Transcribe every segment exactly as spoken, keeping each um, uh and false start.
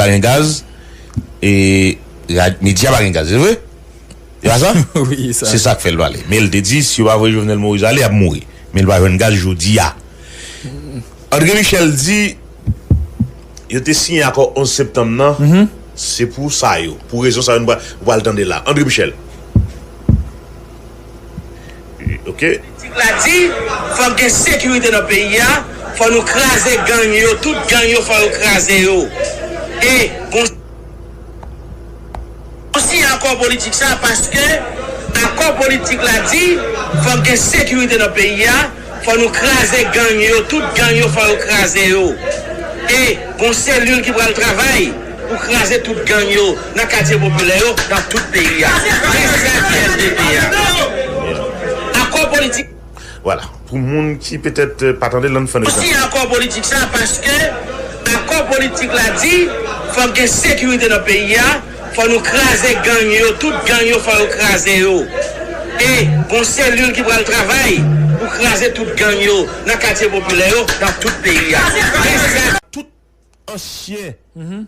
pa gen gaz, e rad- medya pa gen gaz, se vre? E pa sa? Wi, sa. Se sa k fè l pale. Men l te di, si yo pa voye Jovenel Moïse ale, y ap mouri. Men l pa jwenn gaz jodi a. André Michel di, yo te siyen akò onz septanm nan, se pou sa yo, pou rezon sa yo nou pral, nou pral tande la. André Michel. Ok. Politik la di, fòk gen sekirite nan peyi a, fò nou kraze gang yo, tout gang yo, fò yo kraze yo. E bon, nou siyen akò politik sa paske akò politik la di, fòk gen sekirite nan peyi a, fò nou kraze gang yo, tout gang yo, fò yo kraze yo. E bon selil ki pral travay pou kraze tout gang yo nan katye popilè yo, nan tout peyi a. Se sa ki L D P a. Akò politik. Vwala. Pou moun ki petèt, euh, pa tande l, ann fè n repase. Siyen akò politik sa paske akò politik la di, fòk gen sekirite nan peyi a, fò nou kraze gang yo, tout gang yo, fò yo kraze yo. E bon selil ki pral travay pou kraze tout gang yo nan katye popilè yo, nan tout peyi a. Se sa. Tout ansyen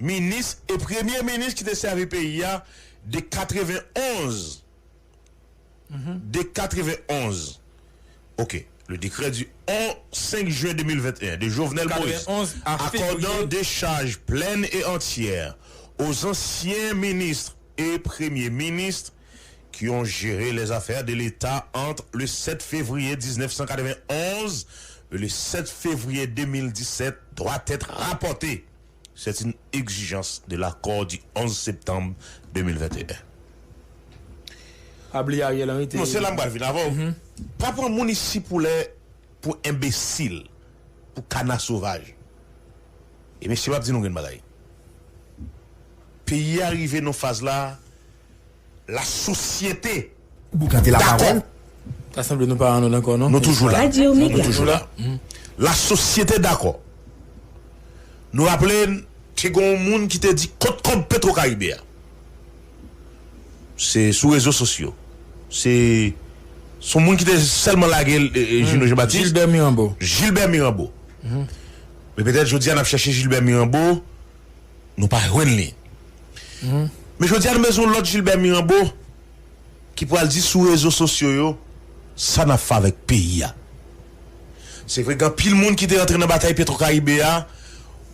minis e premye minis ki te sèvi peyi a de katrevenonz. De katrevenonz. Ok. Le décret du cinq juin deux mille vingt et un de Jovenel Moïse accordant des charges pleines et entières aux anciens ministres et premiers ministres qui ont géré les affaires de l'État entre le sept février dix-neuf cent quatre-vingt-onze et le sept février deux mille dix-sept doit être rapporté. C'est une exigence de l'accord du onze septembre deux mille vingt et un. Pa bliye Ariel Henry te... Non, se la m pral vin avè w. Pa pran moun isi pou lè, pou enbesil, pou kana sovaj. E mesye, m ap di nou yon bagay. Peyi a rive nan faz la, lasosyete dakò. Sa sanble nou pa nan ankò, non? Nou toujou la. Nou toujou la. Lasosyete dakò. Nou raple n, te gen yon moun ki te di kot kòb Petro Karibe a. Se sou rezo sosyo. Se, se yon moun ki te sèlman lage l, e, e, Gino Jean Baptiste. Gilbert Mirambeau. Gilbert Mirambeau. Men petèt jodi a n ap chèche Gilbert Mirambeau, nou pa jwenn li. Men jodi a nou bezwen yon lòt Gilbert Mirambeau ki pral di sou rezo sosyo yo sa n ap fè avèk peyi a. Se vre, gen anpil moun ki te rantre nan batay Petro Karibe a,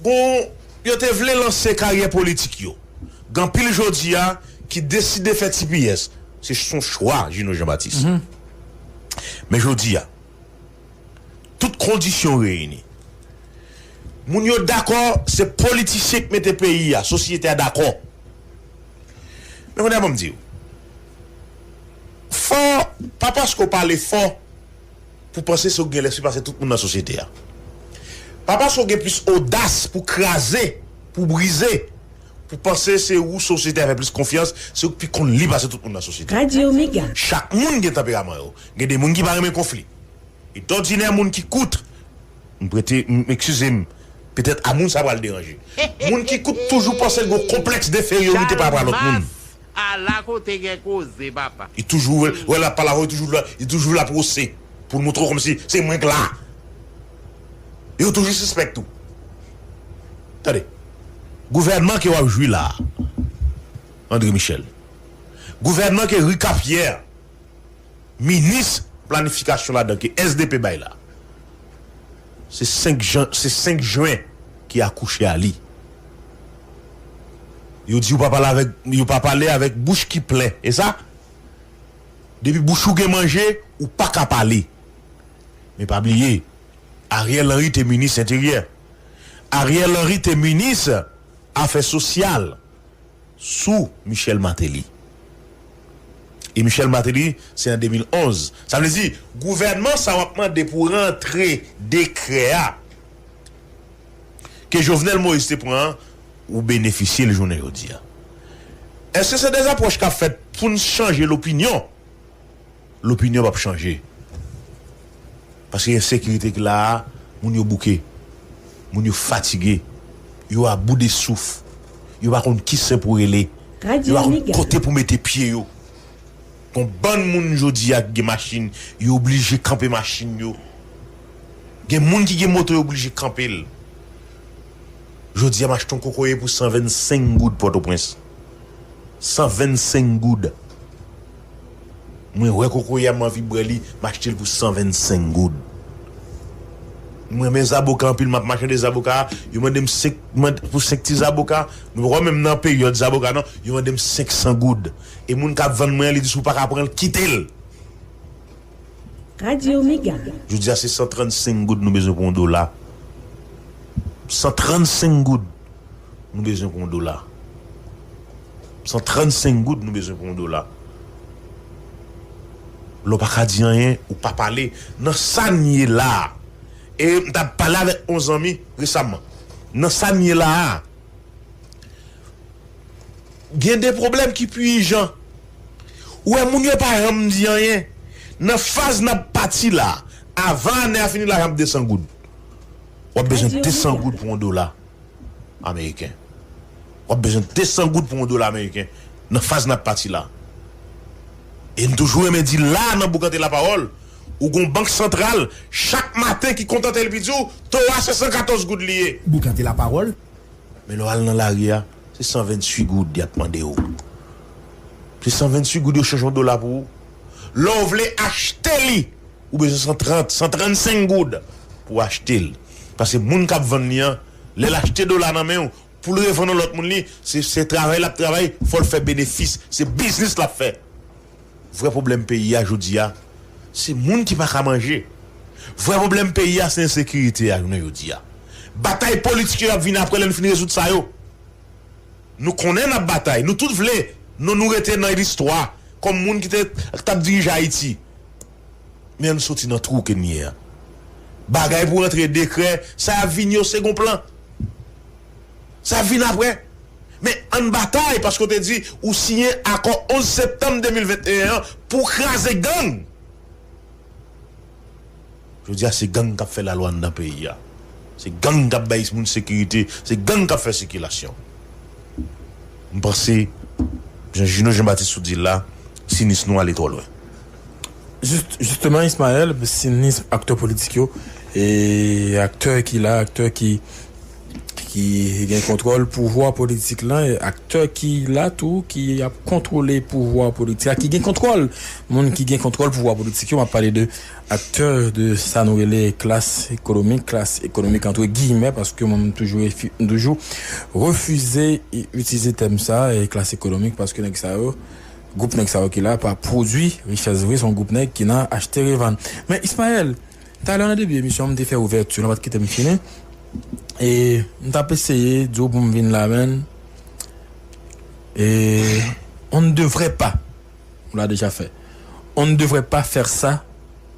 bon, yo te vle lanse karyè politik yo. Gen anpil jodi a ki deside fè T P S. Se yon chwa, Gino Jean Baptiste. Men jodi a, tout kondisyon reyini. Moun yo dakò, se politisyen k mete peyi a, sosyete a dakò. Men kounye a ban m di w, fò, pa paske w pale fò pou panse se w k gen lèspri pase tout moun nan sosyete a. Pa paske w gen plis odas pou kraze, pou brize, pou panse se ou sosyete a fè plis konfyans, se ou k pi konn li pase tout moun nan sosyete a. Radyo Mega. Chak moun gen tanperaman yo. Gen de moun ki pa renmen konfli. E dòdinè moun ki kout, m prete, m, eskize m, petèt a moun sa pral deranje. Moun ki kout toujou panse l gen yon konplèks denferyorite pa rapò a lòt moun. Ala kote gen koze, papa. Li toujou wè, wè l ap pale avè w, li toujou la, li toujou la pou wose, pou l montre w kòmsi se mwen k la. Yo toujou sispèk tou. Tande. Gouvènman ke w ap jwi la a, André Michel. Gouvènman ke Ricard Pierre, minis planifikasyon ladan ke S D P bay la. Se senk jan, se senk jen ki akouche a li. Yo di yo pa pale avèk, yo pa pale avèk bouch ki plen. E sa? Depi bouch ou gen manje, ou pa ka pale. Men pa bliye, Ariel Henry te minis enteryè. Ariel Henry te minis afè sosyal sou Michel Martelly. E Michel Martelly, se an de mil onz. Sa vle di, gouvènman sa w ap mande pou rantre dekrè a ke Jovenel Moïse te pran an, ou benefisye l jounen jodi a. Èske se de apwòch k ap fèt pou n chanje lopinyon? Lopinyon p ap chanje. Paske ensekirite ki la a, moun yo bouke. Moun yo fatige. Yo a bout de souf. Yo pa konn ki sen pou rele. Yo pa konn kote pou mete pye yo. Gon bann moun jodi a ki gen machin, yo oblije kanpe machin yo. Gen moun ki gen moto, yo oblije kanpe l. Jodi a, m achte yon kokoye pou san vennsenk goud Pòtoprens. San vennsenk goud. Mwen wè kokoye a, m anvi bwè li, m achte l pou san vennsenk goud. Mwen renmen zaboka anpil, m ap machande zaboka, yo mande m senk, mande pou senk ti zaboka. Nou poko menm nan peryòd zaboka non, yo mande m senk san goud. E moun k ap vann mwen an, li di si w pa ka pran l, kite l. Radyo Mega. Jodi a se san trannsenk goud nou bezwen pou yon dola. San trannsenk goud nou bezwen pou yon dola. San trannsenk goud nou bezwen pou yon dola. Lè w pa ka di anyen, ou pa pale. Nan sa n ye la a, e m t ap pale avèk yon zanmi resaman. Nan sa n ye la a, gen de pwoblèm ki pi ijan. Ou wè, moun yo pa janm di anyen. Nan faz n ap pati la, avan ane a fini, lajan ap de san goud. W ap bezwen de san goud pou yon dola ameriken. W ap bezwen de san goud pou yon dola ameriken nan faz n ap pati la. E m toujou renmen di la, nan Boukante Lapawòl, ou gon bank santral, chak maten ki kontante l pou di w, to a se san katòz goud li ye. Boukante Lapawòl. Men lè w al nan lari a, se san venntuit goud y ap mande w. Se san venntuit goud yo chanje yon dola pou ou. Lè w vle achte li, ou bezwen san trant, san trannsenk goud pou w achte l. Paske moun k ap vann li an, lè l achte dola nan men w, pou l revann yon lòt moun li, se, se travay l ap travay, fò l fè benefis, se biznis l ap fè. Vrè pwoblèm peyi a jodi a, se moun ki pa ka manje. Vrè pwoblèm peyi a, se ensekirite a jounen jodi a. Batay politik yo ap vin apre lè nou fin rezoud sa yo. Nou konnen n ap batay, nou tout vle non nou rete nan listwa kòm moun ki te, k t ap dirije Ayiti. Men ann soti nan twou ke n ye a. Bagay pou rantre dekrè, sa y ap vini yo se gon plan. Sa ap vin apre. Men ann batay paske w te di ou siyen akò onz septanm de mil venteyen an pou w kraze gang. Jodi a se gang k ap fè lalwa anndan peyi a. Se gang k ap bay moun sekirite, se gang k ap fè sikilasyon. M panse, jan Jino Jean Baptiste sot di l la, sinis nou ale twò lwen. Jis-, jisteman, Ismaël, sinis aktè politik yo, e aktè ki la, aktè ki, ki gen kontwòl pouvwa politik lan, e aktè ki la tou, ki ap kontwole pouvwa politik la, ki gen kontwòl, moun ki gen kontwòl pouvwa politik yo, m ap pale de aktè de sa nou rele klas ekonomik, klas ekonomik antre giyimè, paske mwen, m toujou refi-, m toujou refize i-, itilize tèm sa, e klas ekonomik, paske nèg sa yo, gwoup nèg sa yo ki la, pa pwodui richès vre, se yon gwoup nèg ki nan achte revann. Men, Ismaël, talè nan debi emisyon, m te fè ouvèti, nou pa t kite m fini, e m t ap eseye di w pou m vin la, men, e on ne devrait pas, ou l'a déjà fait, on ne devrait pas faire ça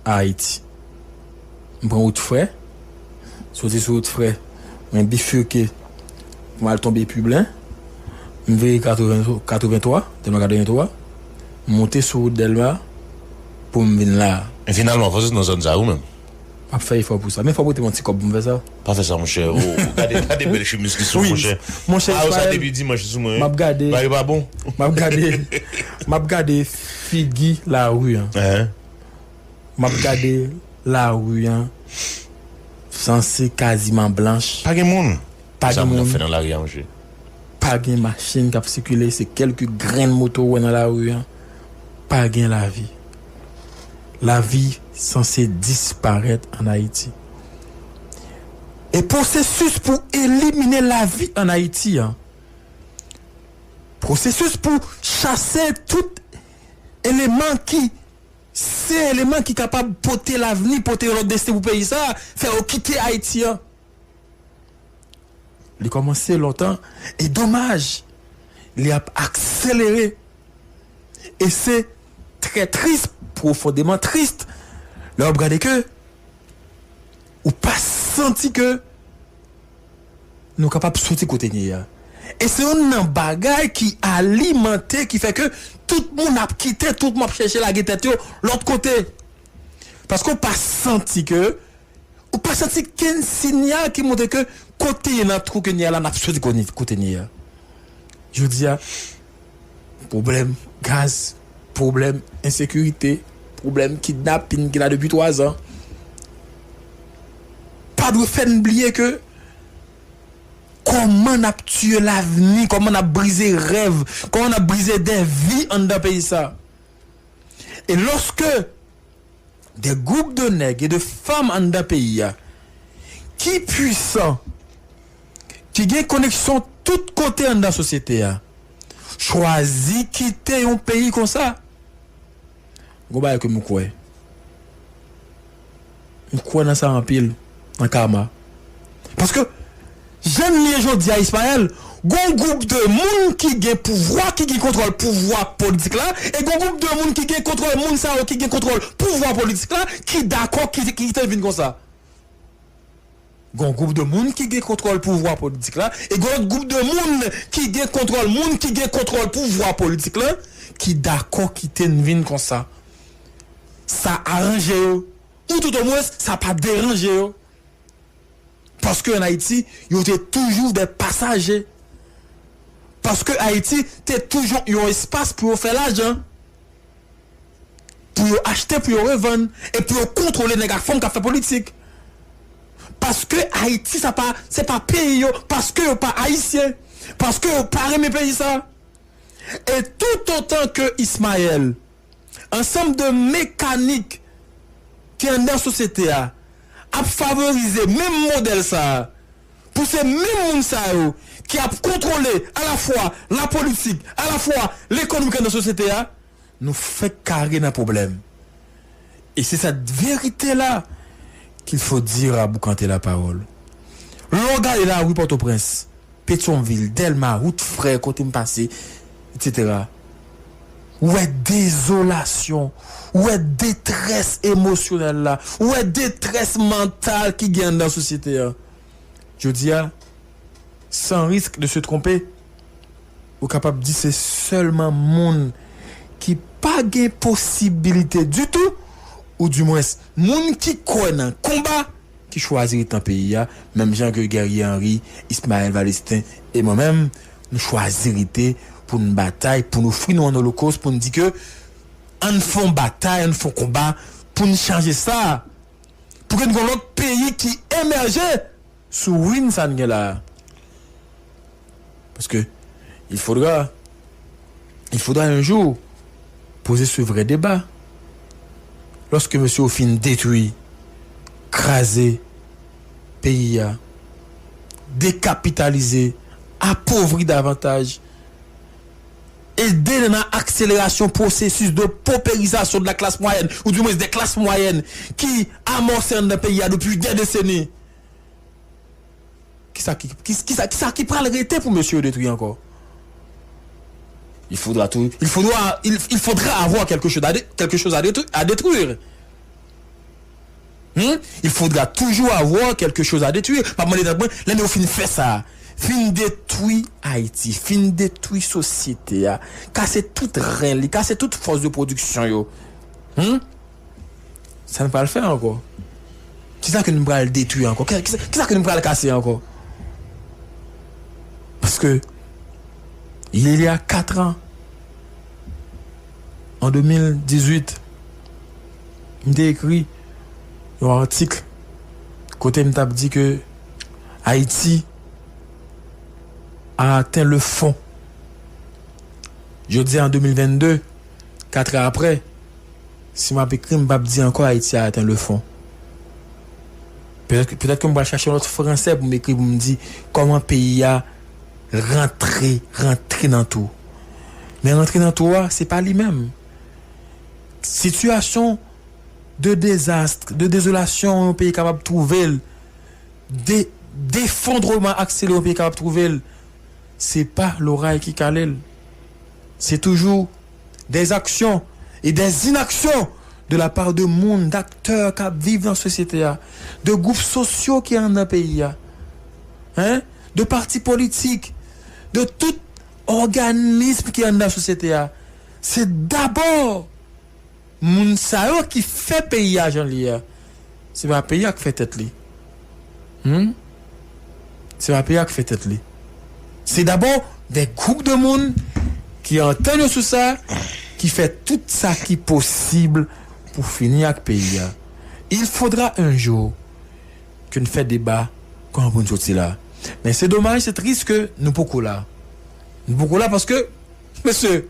à Haïti. M pran wout frè, soti sou wout frè, mwen bifike pou m al tonbe Piblen, m vire katreven, katreven twa, Dèlma katreven twa, m monte sou wout Dèlma pou m vin la. Men finalman, fò w soti nan zòn sa wi menm. M ap fè efò pou sa. Men fò w prete m yon ti kòb pou m fè sa. Pa fè sa, monchè. O, o, gade, gade bèl chemiz ki sou ou, monchè. Monchè, a, yo sa depi dimanch sou mwen, wi. M ap gade. Bagay pa bon. M ap gade, m ap gade figi lari an. Hein? M ap gade lari an, sanse kaziman blanch. Pa gen moun. Pa gen moun. Sa moun ap fè nan lari a, monchè? Pa gen machin k ap sikile, se kèlke grenn moto ou wè nan lari an. Pa gen lavi. Lavi sanse disparèt ann Ayiti. E pwosesis pou elimine lavi ann Ayiti an, pwosesis pou chase tout eleman ki, se eleman ki kapab pote lavni, pote yon lòt desten pou peyi sa a, fè yo kite Ayiti an. Li kòmanse lontan, e domaj, li ap akselere. E se trè tris, pwofondeman tris, lè w ap gade ke ou pa santi ke nou kapab soti kote n ye a. E se youn nan bagay ki alimante, ki fè ke tout moun ap kite, tout moun ap chèche lage tèt yo lòt kote. Paske w pa santi ke, ou pa santi kenn sinyal ki montre ke kote n ye nan twou ke n ye a la, n ap soti kote, kote n ye a. Jodi a, pwoblèm gaz, pwoblèm ensekirite, pwoblèm kidnapin ki la depi twazan. Pa dwe fè n bliye ke Kòman n ap tiye lavni, kòman n ap brize rèv, kòman n ap brize de vi anndan peyi sa. E lòske de gwoup de nèg e de fanm anndan peyi a ki pwisan, ki gen koneksyon tout kote anndan sosyete a, chwazi kite yon peyi konsa, gon bagay ke m kwè. M kwè nan sa anpil, nan karma. Paske, jan n ye jodi a, Ismaël, gon gwoup de moun ki gen pouvwa, ki gen kontwòl pouvwa politik la, e gon gwoup de moun ki gen kontwòl moun sa yo, ki gen kontwòl pouvwa politik la, ki dakò ki, ki te vin konsa. Gon gwoup de moun ki gen kontwòl pouvwa politik la, e gon lòt gwoup de moun ki gen kontwòl moun ki gen kontwòl pouvwa politik la, ki dakò kite n vin konsa. Sa aranje yo, ou toutomwens, sa pa deranje yo. Paske ann Ayiti, yo te toujou de pasaje. Paske Ayiti te toujou yon espas pou yo fè lajan, pou yo achte, pou yo revann, e pou yo kontwole nèg ak fanm k ap fè politik. Paske Ayiti, sa pa, se pa peyi yo, paske yo pa ayisyen, paske yo pa renmen peyi sa. E toutotan ke Ismaël, ansanm de mekanik ki anndan sosyete a ap favorize menm modèl sa a, pou se menm moun sa yo ki ap kontwole alafwa lapolitik, alafwa lekonomik anndan sosyete a, nou fèk kare nan pwoblèm. E se cette vérité là qu'il faut dire à Boukanté la parole. Lè w gade lari Pòtoprens, Petyonvil, Dèlma, wout Frè, kote m pase, etsetera, ou wè dezolasyon, ou wè detrès emosyonèl la, ou wè detrès mantal ki gen anndan sosyete a. Jodi a, sans risque de se tromper, ou kapab di se sèlman moun ki pa gen posibilite ditou, oudimwens moun ki kwè nan konba, ki chwazi ret nan peyi a, menm jan ke Guerrier Henry, Ismaël Valestin e mwen menm, nou chwazi rete pou n batay, pou n ofri nou an olokòs, pou n di ke ann fè yon batay, ann fè yon konba, pou n chanje sa, pou ke n gen yon lòt peyi ki emèje sou ruin sa n gen la a. Parce que il faudra, il faudra un jour poser ce vrai débat. Lorsque monsieur yo fin détruit, kraze peyi a, dekapitalize, apovri davantaj, ede nan akselerasyon pwosesis de poperizasyon de la classe moyenne, ou du moins des classes moyennes, ki amòse anndan peyi a depi des décennies. Kisa ki, ki, kisa, kisa ki pral rete pou mesye yo detwi ankò? Il faudra tout, il faudra, il, il faudra avoir quelque chose à, dé- quelque chose à, détru- à détruire. Hmm? Il faudra toujours avoir quelque chose à détruire. M ap mande tèt mwen, lè nou fin fè sa, fin detwi Ayiti, fin detwi sosyete a, kase tout ren li, kase tout fòs de pwodiksyon yo. Hmm? Sa n pral fè ankò? Kisa ke n pral detwi ankò? Ki- Kisa, kisa ke n pral kase ankò? Paske, il y a quatre ans, en deux mille dix-huit, m te ekri yon atik kote m t ap di ke Ayiti a atteint le fond. Jodi a, an deux mille vingt-deux, kat an apre, si m ap ekri, m p ap di ankò Ayiti a atteint le fond. Petèt, petèt ke m pral chache yon lòt fransè pou m ekri, pou m di kòman peyi a rantre, rantre nan tou. Men rantre nan tou a, se pa li menm. Sitiyasyon de dezas, de dezolasyon yon peyi kapab twouve l, de, defondreman akselere yon peyi kapab twouve l, se pa loray ki kale l. Se toujou des actions et des inactions de la part de moun, d'aktè k ap viv nan sosyete a, de gwoup sosyo ki anndan peyi a, hein, de pati politik, de tout òganism ki anndan sosyete a. Se dabò moun sa yo ki fè peyi a jan l ye a. Se pa peyi a k fè tèt li. Hmm? Se pa peyi a k fè tèt li. Se dabò de gwoup de moun ki antann yo sou sa, ki fè tout sa ki posib pou fini ak peyi a. Il faudra un jour ke n fè deba kòman pou n soti la. Men se domaj, se tris ke nou poko la. Nou poko la paske, mesye,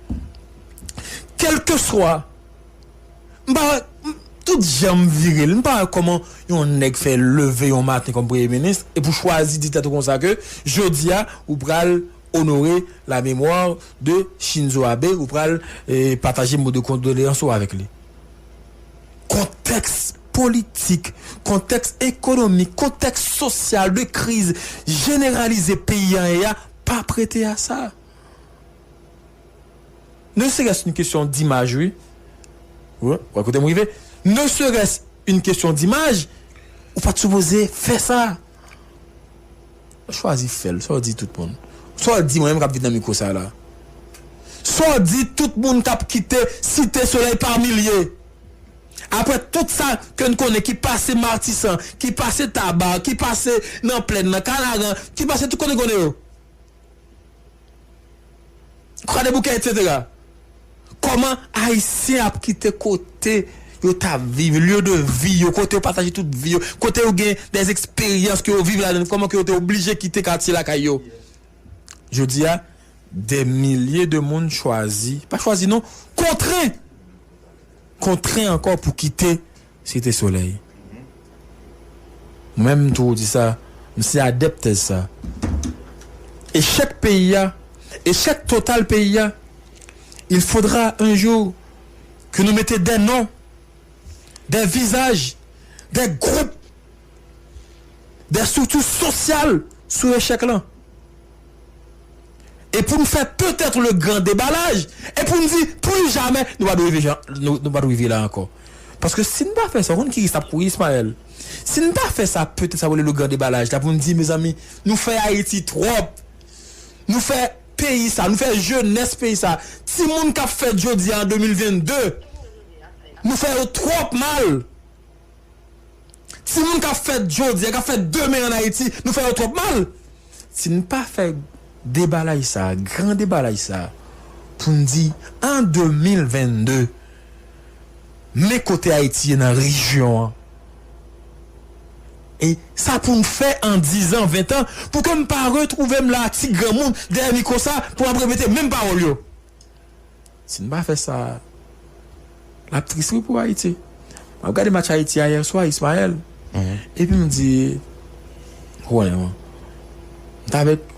kèlkeswa, m pa, m- tout jan m vire l, m pa wè kòman yon nèg fè leve yon maten kòm premye minis e pou chwazi di tèt ou konsa ke jodi a ou pral onore la mémoire de Shinzo Abe, ou pral eh, pataje mo de kondoleyans ou avèk li. Kontèks politik, kontèks ekonomik, kontèks sosyal de kriz jeneralize peyi an ye a pa prete a sa. Ne serait-ce une question d'image, wi. Wi, w kote m rive. Ne serait-ce une question d'image, ou pa t sipoze fè sa. Chwazi fè l, sa w di tout moun. Sa w di mwen menm k ap vin nan mikwo sa la. Sa w di tout moun k ap kite Site Solèy pa milye. Apre tout sa ke n konnen ki pase Matisan, ki pase Taba, ki pase nan Plèn nan, Kanaran, ki pase tout kote n konnen yo. Kwadèboukè, etsetera. Kòman Ayisyen ap kite kote yo t ap viv, lye de vi yo, kote yo pataje tout vi yo, kote yo gen dè eksperyans ke yo viv ladan, kòman ke yo te oblije kite katye lakay yo? Jodi a, dè milye de moun chwazi, pa chwazi non, kontren, kontren ankò pou kite Site Solèy. Mwen menm tou di sa, m se adèp tèz sa. Echèk peyi a, echèk total peyi a, il faudra un jour que nous mettions des noms, des visages, des groupes, des structures sociales sou echèk lan. E pou n fè petèt le grand deballage, e pou n di pli jamè nou pa dwe rive jan- nou, nou pa dwe rive la ankò. Paske si n pa fè sa, ou konn ki risk n ap kouri, Ismaël? Si n pa fè sa, petèt sa rele le grand deballage la, pou n di, mezanmi, nou fè Ayiti twòp. Nou fè peyi sa, nou fè jenès peyi sa. Timoun k ap fèt jodi a an de mil venn de, nou fè yo twòp mal. Timoun k ap fèt jodi a, k ap fèt demen an Ayiti, nou fè yo twòp mal. Si n pa fè deballage sa, gran deballage sa, pou n di an de mil venn de, men kote Ayiti ye nan rejyon an. E sa pou n fè an diz an, ven an, pou ke m pa retwouve m la, ti granmoun, dèyè mikwo sa, pou m ap repete menm pawòl yo. Si n pa fè sa, l ap tris wi pou Ayiti. M ap gade match Ayiti a yè swa, Ismaël. Epi m di, ou konnen, m t avèk